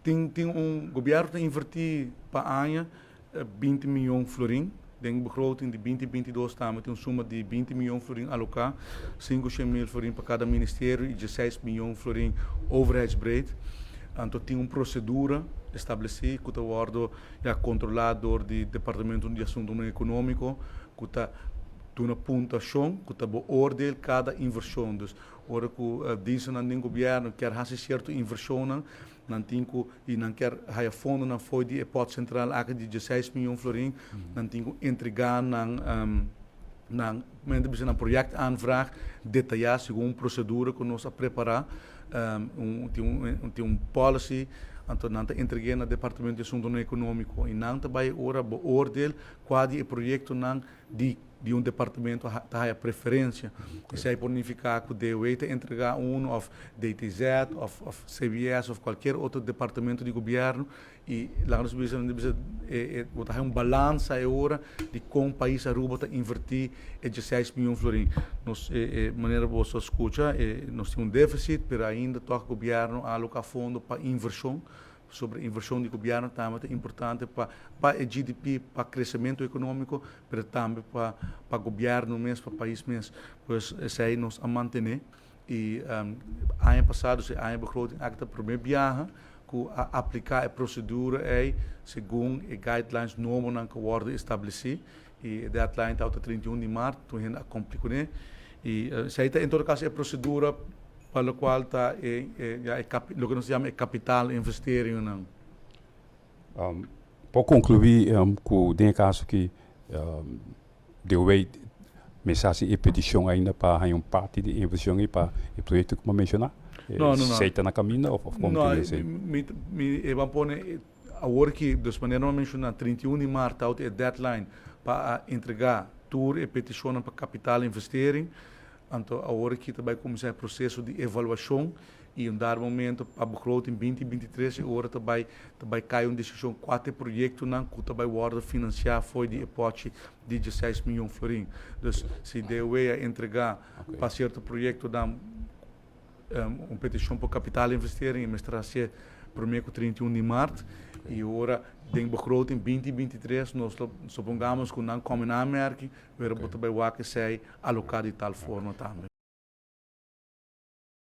Tin un gobièrnu ta invertí pa aña 20 mion florin. Den begroting di 2022 tambe tin un suma di 20 mion florin aloká, 500 mil florin pa kada ministerio i 16 mion florin overheidsbreed. Anto tin un prosedura establesí ku ta wòrdu ya kontrolá dor di Departamento di Asuntu Ekonómiko, ku ta duna puntuashon, ku ta beoordeel kada invershon. Dus ora ku dienstennan di gobièrnu ke hasi sierto invershonnan, nan tin ku i nan ke haya fondonan for di e pòt sentral aki di 16 mion florin, nan tin ku entregá nan men bisa nan projectaanvraag detayá segun un prosedura ku nos a prepará, tin un policy. Anto nan ta entregá na Departamento di Asuntu Ekonómiko i nan ta bai ora beoordeel kua di e proyektonan di un departamento ta haya preferensia. Esei por nifiká ku DOW ta entregá un òf DTZ òf CBS òf kualke otro departamento di gobièrnu i laga nos bisa bisa bo ta haya un balansa e ora di kon pais Aruba ta invertí e 16 mion florin. Nos e manera bo a skucha, nos tin un défisit, pero ainda tòg gobièrnu a aloká fondo pa invershon. Sobre invershon di gobièrnu tambe ta importante pa e GDP, pa kresementu ekonómiko, pero tambe pa gobièrnu mes, pa pais mes. Pues esei nos a mantené i aña pasá, e aña begroting aki ta promé biaha ku a apliká e prosedura ei segun e guidelines nobonan ku a wòrdu establesí i e deadline tabata 31 di mart, tur hende a kumpli kuné. I esei ta en todo kaso e prosedura pa lokual ta e ya e loke nos ta yama e kapitaalinvesteringnan. Pa konkluí ku den e kaso aki DOW mester hasi e petishon ainda pa haña un parti di invershon ei pa e proyekto ku bo a menshoná? No, no, no. Esei ta na kaminda òf kon No, ta esei? Mi e ban pone awor ki dus manera mi a menshoná, 31 di mart ta e deadline pa entregá tur e petishonnan pa kapitaalinvestering. Anto awor ki ta bai kuminsá e proseso di evaluashon i un dado momento pa begroting 2023 e ora ta bai kai un desishon kua ta e proyektonan ku ta bai wòrdu finansiá for di e pòchi di 16 mion florin. Dus si DOW a entregá pa sierto proyektonan un petishon pa kapitaalinvestering, e mester hasié promé ku 31 di mart i ora den begroting 2023 nos lo supongamos ku nan kome na aanmerking, pero bo ta bai wak esei aloká di tal forma tambe.